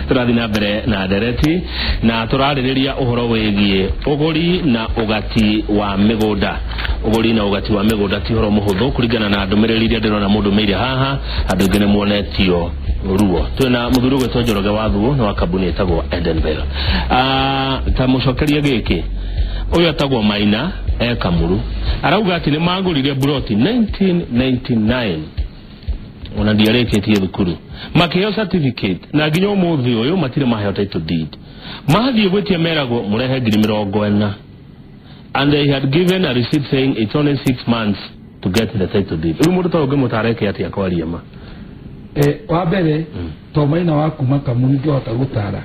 Tũrathiĩ na mbere na ndereti na tũrarĩrĩria ũhoro wĩgiĩ ũgũri na ũgati wa mĩgũnda. Ũgũri na ũgati wa mĩgũnda ti ũhoro mũhũthũ kũringana na ndũmĩrĩri iria ndĩrona mũndũ mĩire haha. Andũ aingĩ nĩ muonetio ruo. Twĩna mũthuri ũgwĩtwo Njoroge wa Thuo nĩ wa kambuni ĩtagwo Edenvale. Ta mũcokerie gĩkĩ, ũyũ etagwo Maina e Kamuru, arauga atĩ nĩ magũrire mburoti 1999 ona ndiarĩkĩtie thukuru, makĩheo certificate na nginya ũmũthĩ ũyũ matirĩ maheo title deed. Mathiĩ gwĩtia meragwo mũrehe 40,000, and they had given a receipt saying it's only 6 months to get the title deed. Rĩu mũndũ ta ũyũ ũngĩmũtara eke atĩa kwaria ma? Wa mbere, to Maina wa kuma Kamuru ingĩhota gũtara,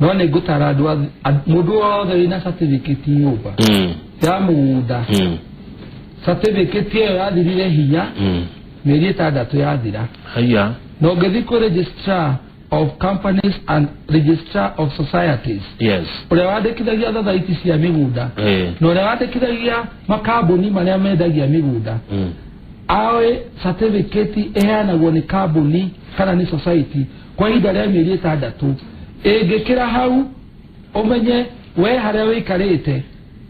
no nĩ ngũtara andũ mũndũ wothe wĩna certificate nyũmba ya mũgũnda. Certificate ĩyo yathirire hinya mĩeri 6 yathira. Haya. Na ũngĩthiĩ kwĩ registrar of companies and registrar of societies, ũrĩa wandĩkithagia thothaiti cia mĩgũnda na ũrĩa wandĩkithagia makambuni marĩa mendagia mĩgũnda, aoĩ certificate ĩheanagwo nĩ kambuni kana nĩ society kwa ihinda rĩa mĩeri 6. Ĩngĩkĩra hau, ũmenye we harĩa wĩikarĩte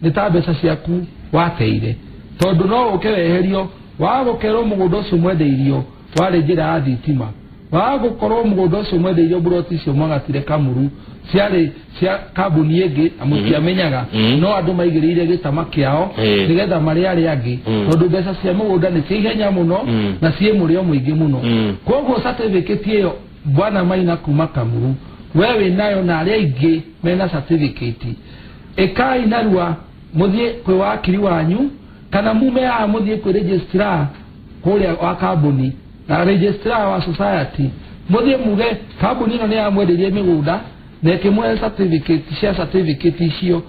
nĩ ta mbeca ciaku wateire, tondũ no ũke weherio waga gũkerwo mũgũnda ũcio mwendeirio warĩ njĩra ya thitima, waga gũkorwo mũgũnda ũcio mwendeirio, mburoti icio mwagatire Kamuru ciarĩ cia kambuni ĩngĩ na mũtiamenyaga, no andũ maigĩrĩire gĩtama kĩao nĩgetha marĩ arĩa angĩ, tondũ mbeca cia mũgũnda nĩ cia ihenya mũno na ciĩ mũrĩo mũingĩ mũno. Koguo certificate ĩyo, bwana Maina kuma Kamuru, we wĩ nayo na arĩa aingĩ mena certificate, ĩkai narua mũthiĩ kwĩ wakiri wanyu kana mume haha mũthiĩ kwĩ registrar kũrĩa wa kambuni na registrar wa society, mũthiĩ muge kambuni ĩno nĩ yamwenderie mĩgũnda na ĩkĩmũhe certificate cia certificate icio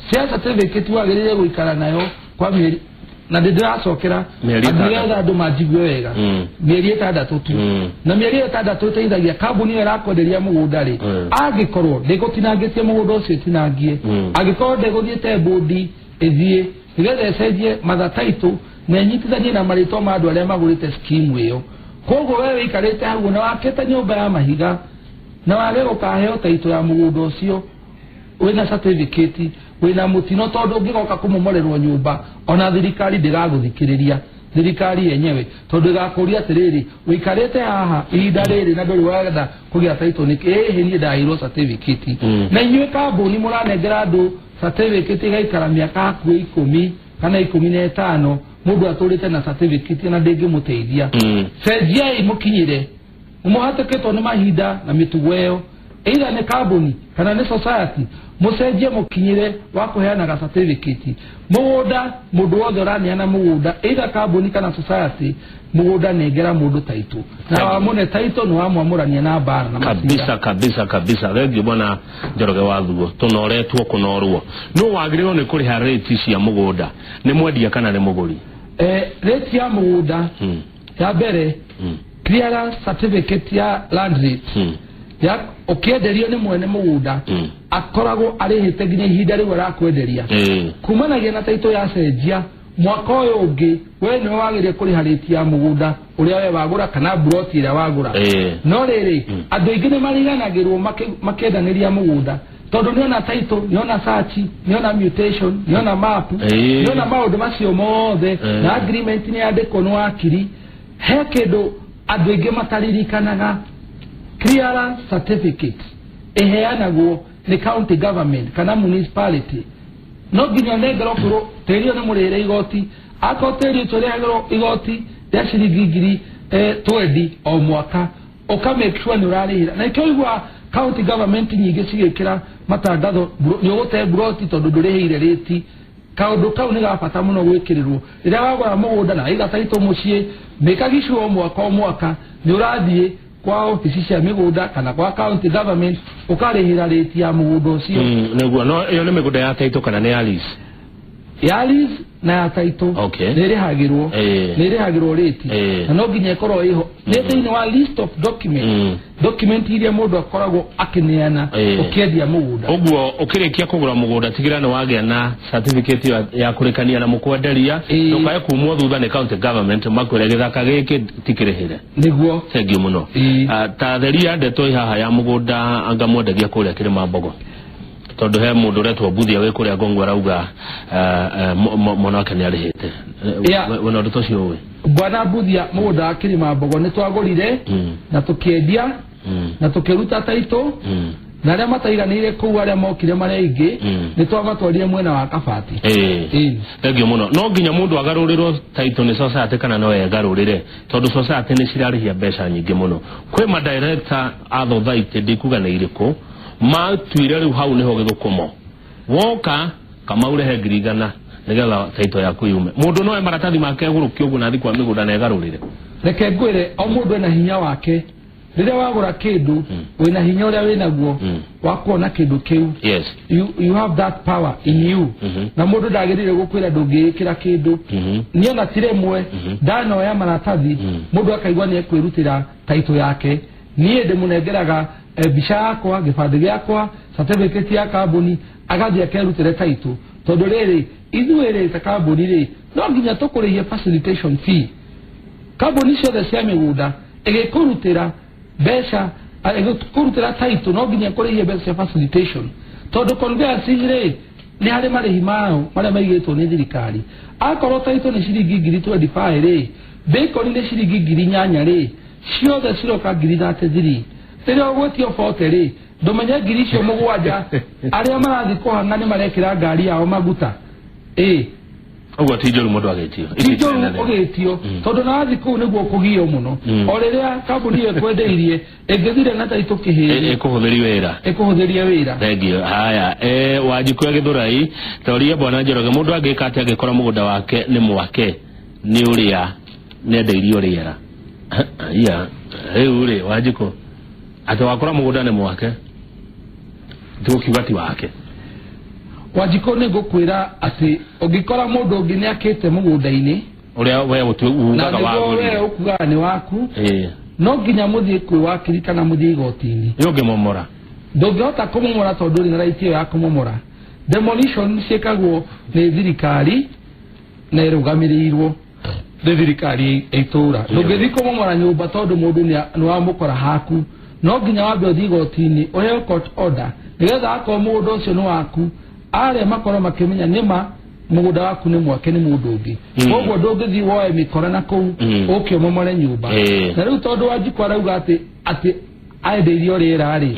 cia certificate wagĩrĩire gũikara nayo kwa mĩeri, na ndĩ ndĩracokera Mĩeri 6. Nĩgetha andũ manjigue wega, mĩeri 6 tu. Na mĩeri 6 ĩteithagia kambuni ĩyo ĩrakwenderia mũgũnda rĩ, angĩkorwo ndĩgũtinangĩtie mũgũnda ũcio ĩtinangie, angĩkorwo ndĩgũthiĩte bũndi ĩthiĩ nĩgetha ĩcenjie matha title na ĩnyitithanie na marĩtwa ma andũ arĩa magũrĩte skimu ĩyo. Koguo we wĩikarĩte hau na wakĩte nyũmba ya mahiga na wage gũkaheo title ya mũgũnda ũcio wĩna certificate, wĩna mũtino, tondũ ũngĩgoka kũmomorerwo nyũmba ona thirikari ndĩgagũthikĩrĩria, thirikari yenyewe, tondũ ĩgakũria atĩrĩrĩ, wĩikarĩte haha ihinda rĩrĩ na ndũrĩ wetha kũgĩa title nĩkĩ? Ĩhĩ, niĩ ndaheirwo certificate. Na inyuĩ kambuni mũranengera andũ certificate ĩgaikara mĩaka hakuhĩ 10 kana 15, mũndũ atũrĩte na certificate na ndĩngĩmũteithia. Cenjiai mũkinyĩre mũhatĩkĩtwo nĩ mahinda na mĩtugo ĩyo, either nĩ kambuni kana nĩ society, mũcenjie mũkinyĩre wa kũheanaga certificate mũgũnda. Mũndũ wothe ũraneana mũgũnda, either kambuni kana society, mũgũnda nengera mũndũ title, na wamũne title nĩ wamwamũrania na mbara na macira. Kabisa kabisa kabisa. Thengiũ, bwana Njoroge wa Thuo. Tũnoretwo kũnorwo. Nũ wagĩrĩirwo nĩ kũrĩha rĩti cia mũgũnda, nĩ mwendia kana nĩ mũgũri? Rate ya mũgũnda ya mbere, clearance certificate ya land rate ya ũkĩenderio nĩ mwene mũgũnda, akoragwo arĩhĩte nginya ihinda rĩu arakwenderia. Kumanagia na title yacenjia mwaka ũyũ ũngĩ, we nĩwe wagĩrĩire kũrĩha rĩti ya mũgũnda ũrĩa we wagũra kana mburoti ĩrĩa wagũra. No rĩrĩ, andũ aingĩ nĩ mariganagĩrwo makĩendanĩria mũgũnda, tondũ nĩona title, nĩona search, nĩona mutation, nĩona map, nĩona maũndũ macio mothe, na agreement nĩ yandĩkwo nĩ wakiri. He kĩndũ andũ aingĩ mataririkanaga: clearance certificate ĩheanagwo nĩ county government kana municipality. No nginya ũnengerwo kũrũ tĩri ũyũ nĩ mũrĩhĩre igoti. Akorwo tĩri ũcio ũrĩhagĩrwo igoti rĩa ciringi ngiri 20 o mwaka, ũka make sure nĩ ũrarĩhĩra. Na ikĩo igua county government nyingĩ cigĩkĩra matangatho nĩ ũgũte mburoti tondũ ndũrĩhĩire rĩti. Kaũndũ kau nĩ ga bata mũno gwĩkĩrĩrwo rĩrĩa wagũra mũgũnda na waiga title mũciĩ. Mĩkagi sure o mwaka o mwaka nĩ ũrathiĩ kwa ofici cia mĩgũnda kana kwa county government ũkarĩhĩra rĩti ya mũgũnda ũcio. Nĩguo. No ĩyo nĩ mĩgũnda ya title kana nĩ ya lease? Ya lease na ya title Okay. nĩ ĩrĩhagĩrwo, nĩ ĩrĩhagĩrwo rĩti, na no nginya ĩkorwo ĩho nĩ thĩinĩ wa list of documents, document iria mũndũ akoragwo akĩneana ũkĩendia mũgũnda. Ũguo ũkĩrĩkia kũgũra mũgũnda, tigĩra nĩ wagĩa na certificate ya kũrĩkania na mũkwenderia, ndũkae kumwo thutha nĩ county government makwĩre gĩthaka gĩkĩ tikĩrĩhĩre. Nĩguo. Thengiũ mũno. Ah, ta theria ndeto ĩ haha ya mũgũnda anga mwendagia kũrĩa kĩrĩma mbogo, tondũ he mũndũ ũretwo Mbuthia wĩ kũrĩa Ngong'u arauga mwana wake nĩ arĩhĩte. We na ũndũ ta ũcio ũĩ? Bwana Mbuthia, mũgũnda wa kĩrĩma mbogo nĩ twagũrire na tũkĩendia na tũkĩruta title, na arĩa mataiganĩire kũu, arĩa mokire marĩa aingĩ, nĩ twamatwarire mwena wa Kabati. Thengiũ mũno. No nginya mũndũ agarũrĩrwo title nĩ society kana no egarũrĩre? Tondũ society nĩ cirarĩhia mbeca nyingĩ mũno. Kwĩ madirector a society, ndikuga nĩ irĩkũ, matuire rĩu hau nĩho gĩthũkũmo woka kamaurehe 100,000 nĩgetha title yaku yume. Mũndũ no e maratathi make egũrũkie ũguo na thiĩ kwa mĩgũnda na egarũrĩre? Reke ngwĩre, o mũndũ ena hinya wake. Rĩrĩa wagũra kĩndũ, wĩna hinya ũrĩa wĩnaguo wa kuona kĩndũ kĩu. You have that power in you, na mũndũ ndagĩrĩire gũkwĩra ndũngĩĩkĩra kĩndũ. Niĩ ona ti rĩmwe ndanoya maratathi, mũndũ akaigua nĩ ekwĩrutĩra title yake. Niĩ ndĩmũnengeraga mbica yakwa, gĩbandĩ gĩakwa, certificate ya kambuni, agathiĩ akerutĩre title, tondũ rĩrĩ ithuĩ rĩ ta kambuni rĩ no nginya tũkũrĩhie facilitation fee. Kambuni ciothe cia mĩgũnda ĩgĩkũrutĩra mbeca, ĩgĩkũrutĩra title, no nginya ĩkũrĩhie mbeca cia facilitation, tondũ conveyancing rĩ nĩ harĩ marĩhi mayo marĩa maigĩtwo nĩ thirikari. Akorwo title nĩ ciringi 25,000 rĩ, bacon nĩ ciringi 8,000 rĩ, ciothe ciroka 33,000. Rĩrĩa ũgwĩtio 40 rĩ, ndũmenye 7,000 arĩa marathiĩ kũhang'a nĩ marekĩra ngari yao maguta ĩ. Ũguo ti njũru mũndũ agĩtio. Ti njũru ũgĩtio, tondũ na wathiĩ kũu nĩguo kũgio mũno. O rĩrĩa kambuni ĩyo ĩkwendeirie ĩngĩthire na title kĩhĩri, ĩkũhũthĩri wĩra. Ĩkũhũthĩrie wĩra. Thengiũ. Haya, Wanjikũ ya Gĩthũrai, toria bwana Njoroge, mũndũ angĩka atĩa angĩkora mũgũnda wake nĩ mwake nĩ ũrĩa nĩendeirio rĩera? Iya, rĩu rĩ, Wanjikũ, atĩ wakora mũgũnda nĩ mwake, tigũkiuga ti wake? Wanjikũ, nĩ ngũkwĩra atĩ ũngĩkora mũndũ ũngĩ nĩ akĩte mũgũnda-inĩ ũrĩa we na ugaga nĩguo we wagũrire, ũkugaga nĩ waku, no nginya mũthiĩ kwĩ wakiri kana mũthiĩ igoti-inĩ. Nĩ ũngĩmomora? Ndũngĩhota kũmomora tondũ ndũrĩ na right ĩyo ya kũmomora. Demolition ciĩkagwo nĩ thirikari na ĩrũgamĩrĩirwo nĩ thirikari ya itũũra. Ndũngĩthiĩ kũmomora nyũmba tondũ mũndũ nĩ wamũkora haku. No nginya wambe ũthiĩ igoti-inĩ ũheo court order, nĩgetha akorwo mũgũnda ũcio nĩ waku, arĩa makorwo makĩmenya nĩma mũgũnda waku nĩ mwake nĩ mũndũ ũngĩ. Koguo ndũngĩthiĩ woe mĩkora na kũu ũke ũmomore nyũmba. Na rĩu tondũ Wanjikũ arauga atĩ endeirio rĩera rĩ,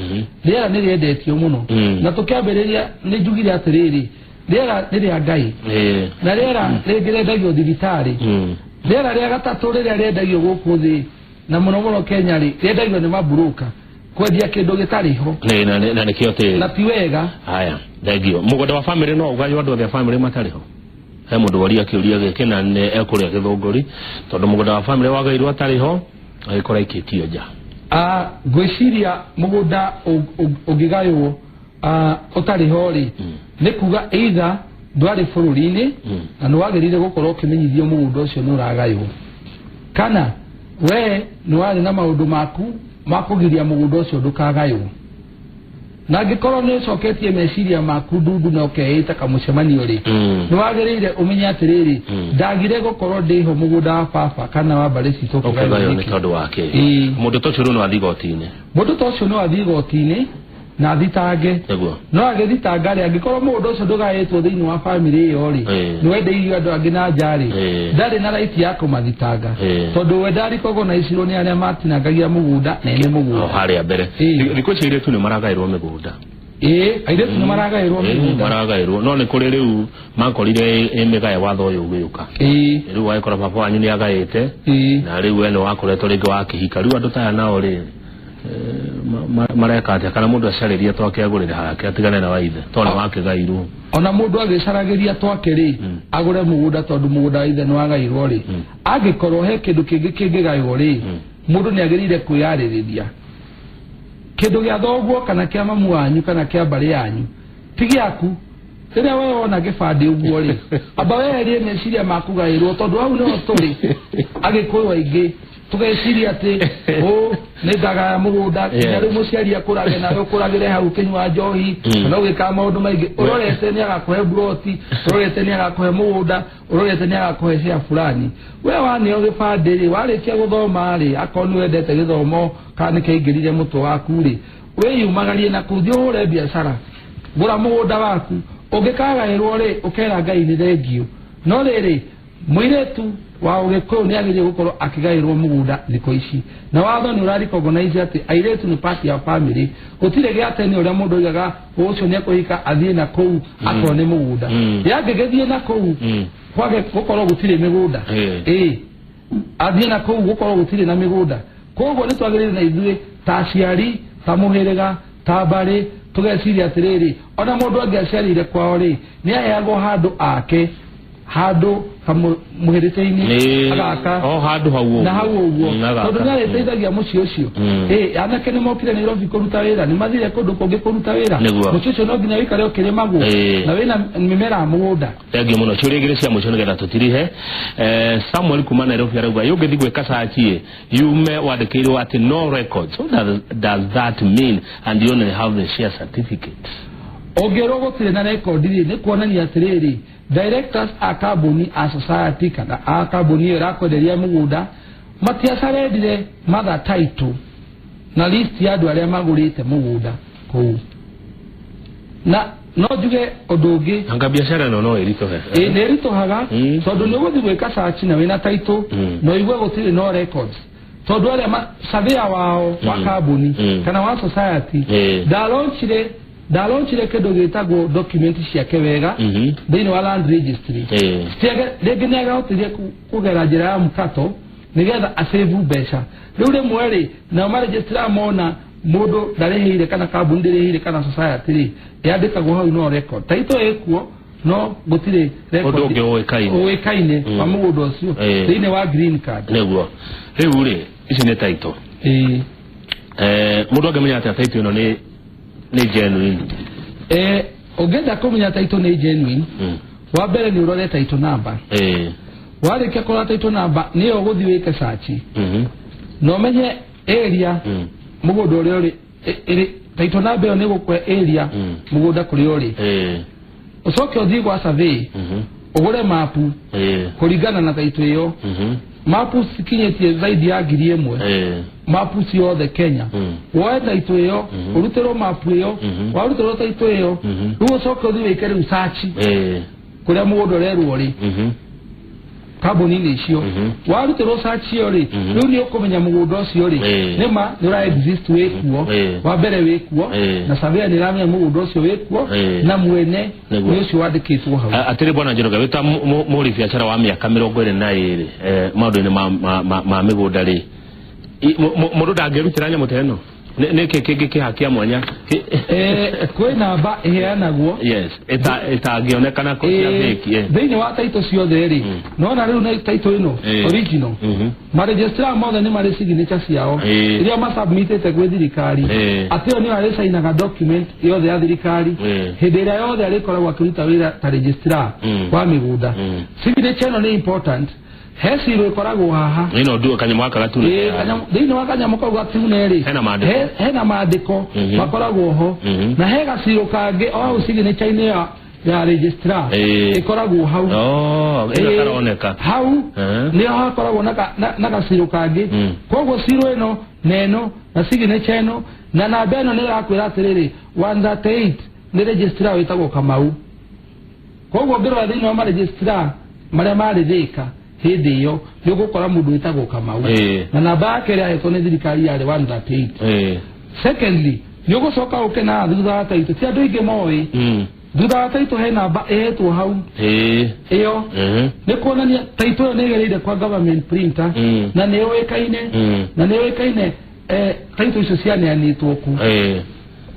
rĩera nĩ rĩendetio mũno. Na tũkĩambĩrĩria nĩ njugire atĩrĩrĩ, rĩera nĩ rĩa Ngai, na rĩera rĩngĩ rĩendagio thibitarĩ. Rĩera rĩa gatatũ rĩrĩa rĩendagio gũkũ thĩ na mũno mũno Kenya rĩ, rĩendagio nĩ maburoka, kwendia kĩndũ gĩtarĩ ho. Na nĩkĩo tĩri. Na ti wega. Haya, thengio. Mũgũnda wa famĩlĩ no ũgaywo andũ othe a famĩlĩ matarĩ ho? He mũndũ woria kĩũria gĩkĩ na nĩ ekũrĩa gĩthũngũri, tondũ mũgũnda wa famĩlĩ wagairwo atarĩ ho, agĩkora ikĩtio nja. Ah, ngwĩciria mũgũnda ũngĩgaywo ũtarĩ ho rĩ, nĩ kuga either ndwarĩ bũrũri-inĩ na nĩ wagĩrĩire gũkorwo ũkĩmenyithio mũgũnda ũcio nĩ ũragaywo, kana we nĩ warĩ na maũndũ maku ma kũgiria mũgũnda ũcio ndũkagaywo. Na angĩkorwo nĩ ũcoketie meciria maku ndundu na ũkeĩta kamũcemanio rĩ, nĩ wagĩrĩire ũmenye atĩrĩrĩ, ndagire gũkorwo ndĩho mũgũnda wa baba kana wa mbarĩ citũ ũkĩgaywo ũkĩgaywo nĩ nĩkĩ. Tondũ wake. Mũndũ ta ũcio rĩu no athiĩ igoti-inĩ? Mũndũ ta ũcio no athiĩ igoti-inĩ na athitange. No agĩthitanga rĩ, angĩkorwo mũgũnda ũcio ndũgaĩtwo thĩinĩ wa bamĩrĩ ĩyo rĩ, nĩ wendeirio andũ angĩ na nja rĩ, ndarĩ na right ya kũmathitanga, tondũ we ndarikogonaicirwo nĩ arĩa matinangagia mũgũnda na ene O mũgũnda. Harĩa mbere. Thikũ ici airĩtu nĩ maragaĩrwo mĩgũnda. Ĩĩ, airĩtu nĩ maragaĩrwo mĩgũnda. Maragaĩrwo, no nĩ kũrĩ rĩu makorire ĩ mĩgae watho ũyũ ũgĩũka. Rĩu wagĩkora baba wanyu nĩ agaĩte, na rĩu we nĩ wakoretwo rĩngĩ wakĩhika. Rĩu andũ taya nao rĩ, mareka atĩa? Kana mũndũ acarĩrie twake agũrĩre hake atigane na waithe tondũ nĩ wakĩgairwo? Ona mũndũ agĩcaragĩria twake rĩ, agũre mũgũnda tondũ mũgũnda wa ithe nĩ wagairwo rĩ, angĩkorwo he kĩndũ kĩngĩ kĩngĩgaywo rĩ, mũndũ nĩ agĩrĩire kwĩyarĩrĩria. Kĩndũ gĩa thoguo kana kĩa mamu wanyu kana kĩa mbarĩ yanyu ti gĩaku. Rĩrĩa we wona gĩbandĩ ũguo rĩ, amba weherie meciria ma kũgaĩrwo, tondũ hau nĩho tũrĩ Agĩkũyũ aingĩ tũgeciria atĩ ũ nĩ ngagaya mũgũnda, nginya rĩu mũciari akũrage nawe ũkũragĩre hau ũkĩnyua njohi kana ũgĩkaga maũndũ maingĩ, ũrorete nĩ agakũhe buroti, ũrorete nĩ agakũhe mũgũnda, ũrorete nĩ agakũhe share fulani. We waneo gĩbandĩ rĩ, warĩkia gũthoma rĩ, akorwo nĩ wendete gĩthomo kana nĩ kĩaingĩrire mũtwe waku rĩ, wĩyumagarie na kũu, thiĩ ũhũre biacara, gũra mũgũnda waku. Ũngĩkagaĩrwo rĩ, ũkera Ngai nĩ thengiũ. No rĩrĩ, mũirĩtu wa Ũgĩkũyũ nĩ agĩrĩire gũkorwo akĩgaĩrwo mũgũnda thikũ ici, na watho nĩ ũra recognize atĩ airĩtu nĩ part ya family. Gũtirĩ gĩa tene ũrĩa mũndũ oigaga ũcio nĩ ekũhika athiĩ na kũu akone mũgũnda. Yangĩgĩthiĩ na kũu kwage gũkorwo gũtirĩ mĩgũnda, ĩĩ, athiĩ na kũu gũkorwo gũtirĩ na mĩgũnda. Koguo nĩ twagĩrĩire na ithuĩ ta aciari, ta mũhĩrĩga, ta mbarĩ, tũgeciria atĩrĩrĩ, ona mũndũ angĩaciarĩire kwao rĩ, nĩ aheagwo handũ ake, handũ mũhĩrĩga-inĩ agaka o handũ hau ũguo. Na hau ũguo, agaka. Tondũ nĩ arĩteithagia mũciĩ ũcio. Ĩ anake nĩ mokire Nairobi kũruta wĩra, nĩ mathire kũndũ kũngĩ kũruta wĩra. Mũciĩ ũcio no nginya wĩikare ũkĩrĩmagwo na wĩna mĩmera ya mũgũnda. Thengiũ mũno. Ciũria igĩrĩ cia mũico nĩgetha tũtirihe. Samuel kuma Nairobi arauga yũngĩthiĩ gwĩka search ĩ yume wandĩkĩirwo atĩ no records, what does that mean, and you only have the share certificate? Ũngĩrwo gũtirĩ na rekondi rĩ, nĩ kuonania atĩrĩrĩ, directors a kambuni, a society kana a kambuni ĩyo ĩrakwenderia mũgũnda matiacarendire mother title na list ya andũ arĩa magũrĩte mũgũnda kũu. Na no njuge ũndũ ũngĩ. Anga biacara ĩno no ĩritũhe. Ĩ, nĩ ĩritũhaga, tondũ nĩ ũgũthiĩ gwĩka search na wĩna title na ũigue gũtirĩ no records, tondũ arĩa surveyor wao wa kambuni kana wa society ndalonchire kĩndũ gĩtagwo document ciake wega thĩinĩ wa land registry. Rĩngĩ nĩ agahotithia kũgera njĩra ya mkato nĩgetha asave mbeca. Rĩu rĩmwe rĩ, nao maregistrar mona mũndũ ndarĩhĩire kana kambuni ndĩrĩhĩire kana society rĩ, yandĩkagwo hau no record, title ĩkuo no gũtirĩ record. Ũndũ ũngĩ ũĩkaine. Ũĩkaine wa mũgũnda ũcio thĩinĩ wa green card. Nĩguo. Rĩu rĩ, ici nĩ title. Ĩĩ. Mũndũ angĩmenya atĩa title ĩno nĩ genuine? Ũngĩenda kũmenya title nĩ genuine, wa mbere nĩ ũrore title number. Warĩkia kũrora title number, nĩyo ũgũthiĩ wĩke search na ũmenye area mũgũnda ũrĩa ũrĩ. Title number ĩyo nĩ ĩgũkũhe area mũgũnda kũrĩa ũrĩ. Ũcoke ũthiĩ gwa survey, ũgũre mapu kũringana na title ĩyo. Mapu cikinyĩtie zaidi ya 1000, mapu ciothe Kenya. Woe title ĩyo, ũrutĩrwo mapu ĩyo. Warutĩrwo title ĩyo, rĩu ũcoke ũthiĩ wĩke rĩu search kũrĩa mũgũnda ũrerwo rĩ, kambuni-inĩ icio. Warutĩrwo search ĩyo rĩ, rĩu nĩ ũkũmenya mũgũnda ũcio rĩ, nĩma nĩ ũra exist, wĩkuo. Wa mbere wĩkuo, na surveyor nĩ ĩramenya mũgũnda ũcio wĩkuo na mwene nĩ ũcio wandĩkĩtwo hau. Atĩrĩ bwana Njoroge, wĩ ta mũhũri biacara wa mĩaka 22 maũndũ-inĩ ma mĩgũnda rĩ, mũndũ ndangĩrutĩra nyamũ ta ĩno? Nĩ kĩ kĩngĩ kĩha kĩa mwanya? Kwĩ namba ĩheanagwo. Yes, ĩtangĩonekana kũ cia fake. Thĩinĩ wa title ciothe rĩ, nona rĩu nĩ title ĩno original, maregistrar mothe nĩ marĩ signature ciao iria masubmitĩte gwĩ thirikari, atĩ ĩyo nĩyo arĩcainaga document yothe ya thirikari hĩndĩ ĩrĩa yothe arĩkoragwo akĩruta wĩra ta registrar wa mĩgũnda. Signature ĩno nĩ important. He ciro ĩkoragwo haha. Ĩno nduo kanyamũ gaka gatune. Thĩinĩ wa kanyamũ kau gatune rĩ, Hena maandĩko. Hena maandĩko makoragwo ho, na he gaciro kangĩ o hau signature-inĩ ya registrar ĩkoragwo hau. Oh, ĩno karoneka. Hau nĩho hakoragwo na gaciro kangĩ. Koguo ciro ĩno na ĩno na signature ĩno na namba ĩno nĩ ĩrakwĩra atĩrĩrĩ, 138 nĩ registrar wĩtagwo Kamau. Koguo ũngĩrora thĩinĩ wa maregistrar marĩa marĩ Thĩka hĩndĩ ĩyo, nĩ ũgũkora mũndũ wĩtagwo Kamau na namba yake ĩrĩa ahetwo nĩ thirikari yarĩ 138. Secondly, nĩ ũgũcoka ũke na thutha wa title, ti andũ aingĩ moĩ, thutha wa title he namba ĩhetwo hau. Ĩyo nĩ kuonania title ĩyo nĩ ĩgereire kwa government printer na nĩ yũĩkaine, na nĩ yũĩkaine, title icio cianeanĩtwo ku.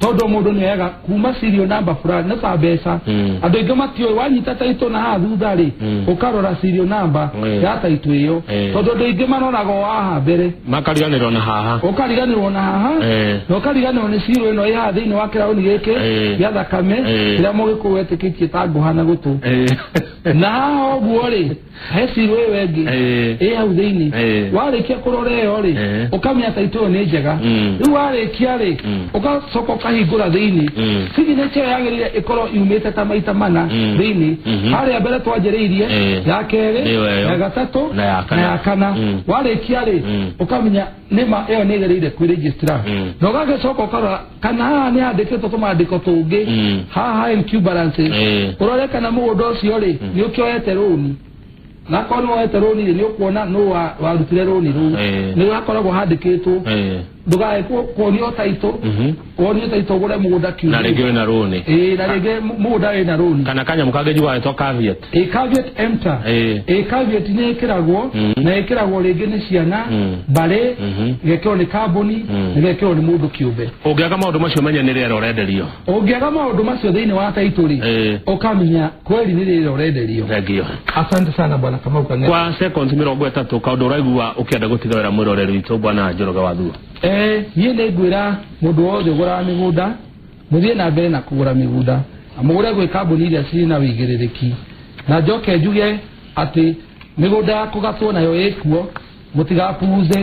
Tondũ mũndũ nĩ oyaga kuma serial number fulani nĩ ta mbeca. Andũ aingĩ matiũĩ wanyita taitũ na haha thutha rĩ, ũkarora serial number ya taitũ ĩyo, tondũ andũ aingĩ maroraga o haha mbere. Makariganĩrwo na haha. Ũkariganĩrwo na haha na ũkariganĩrwo nĩ ciro ĩno ĩ haha thĩinĩ wa kĩraũni gĩkĩ gĩa thakame kĩrĩa mũgĩkũyũ etĩkĩtie ta ngũha na gũtũ. Na haha ũguo rĩ, he ciro ĩyo ĩngĩ ĩ hau thĩinĩ. Warĩkia kũrora ĩyo rĩ, ũkamenya taitũ ĩyo nĩ njega. Rĩu warĩkia rĩ, ũgacoka ũkahingũra thĩinĩ. Signature ĩyo yagĩrĩire ĩkorwo yumĩte ta maita mana thĩinĩ. Harĩa mbere twanjĩrĩirie, ya kerĩ, Nĩyo ĩyo. ya gatatũ, Na ya kana. Na ya kana. Warĩkia rĩ, ũkamenya nĩma ĩyo nĩ ĩgereire kwĩ registrar. Na ũgagĩcoka ũkarora kana haha nĩ handĩkĩtwo tũmandĩko tũngĩ haha encumbrances, ũrore kana mũgũnda ũcio rĩ nĩ ũkĩoete rũni, na akorwo nĩ woete rũni rĩ, nĩ ũkuona nũ warutire rũni rũu. Nĩ hakoragwo handĩkĩtwo. Ndũgae kuonio taitũ, wonio taitũ ũgũre mũgũnda kiumia. Na rĩngĩ wĩna rũni. Ĩĩ, na rĩngĩ mũgũnda wĩna rũni. Kana kanyamũ kangĩ njugaga getwo caveat. Ĩ, caveat emptor. Ĩ, caveat nĩ ĩkĩragwo, na ĩkĩragwo rĩngĩ nĩ ciana, mbarĩ, ĩgekĩrwo nĩ kambuni, ĩgekĩrwo nĩ mũndũ kĩũmbe. Ũngĩaga maũndũ macio, menya nĩ rĩera ũrenderio. Ũngĩaga maũndũ macio thĩinĩ wa taitũ rĩ, ũkamenya kweli nĩ rĩera ũrenderio. Thengio. Asante sana, Bwana Kamau Kang'ethe. Kwa seconds 30, kaũndũ ũraigua ũkĩenda gũtiga wĩra mwĩroreri witũ, Bwana Njoroge wa Thuo. Niĩ nĩ ngwĩra mũndũ wothe ũgũraga mĩgũnda, mũthiĩ na mbere na kũgũra mĩgũnda, na mũgũre gwĩ kambuni iria cirĩ na wĩigĩrĩrĩki. Na njoke njuge atĩ mĩgũnda ya kũgatwo nayo ĩkuo, mũtigapuuze.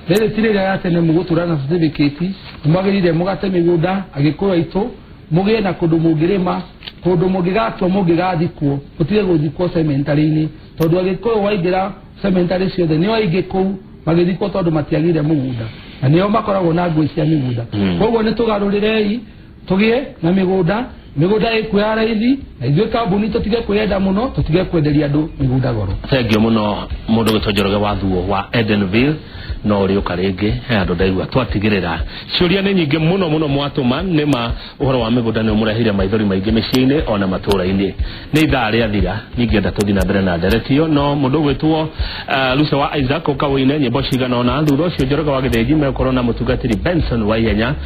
Rĩrĩ ti rĩrĩa ya tene mũgũtũra na certificate. Nĩ mwagĩrĩire mũgate mĩgũnda, agĩkũyũ aitũ, mũgĩe na kũndũ mũngĩrĩma, kũndũ mũngĩgatua, mũngĩgathikwo, mũtige gũthikwo cemetery-inĩ, tondũ agĩkũyũ waingĩra cemetery ciothe nĩo aingĩ kũu magĩthikwo tondũ matiagĩire mũgũnda, na nĩo makoragwo na ngũĩ cia mĩgũnda. Koguo nĩ tũgarũrĩrei tũgĩe na mĩgũnda. Mĩgũnda ĩkuo ya raithi, na ithuĩ kambuni tũtige kwĩyenda mũno, tũtige kwenderia andũ mĩgũnda goro. Thengio mũno, mũndũ gwĩtwo Njoroge wa Thuo wa Edenville. No ũrĩũka rĩngĩ, he andũ ndaigua twatigĩrĩra ciũria nĩ nyingĩ mũno mũno mwatũma. Nĩma ũhoro wa mĩgũnda nĩ ũmũreheire maithori maingĩ mĩciĩ-inĩ ona matũũra-inĩ. Nĩ ithaa rĩathira, ningĩenda tũthiĩ na mbere na ndereti ĩyo, no mũndũ ũgwĩtwo Lucy wa Isaac ũka wũine nyĩmbo cigana ũna. Thutha ũcio Njoroge wa Gĩthĩnji megũkorwo na mũtungatĩri Benson wa Ihenya.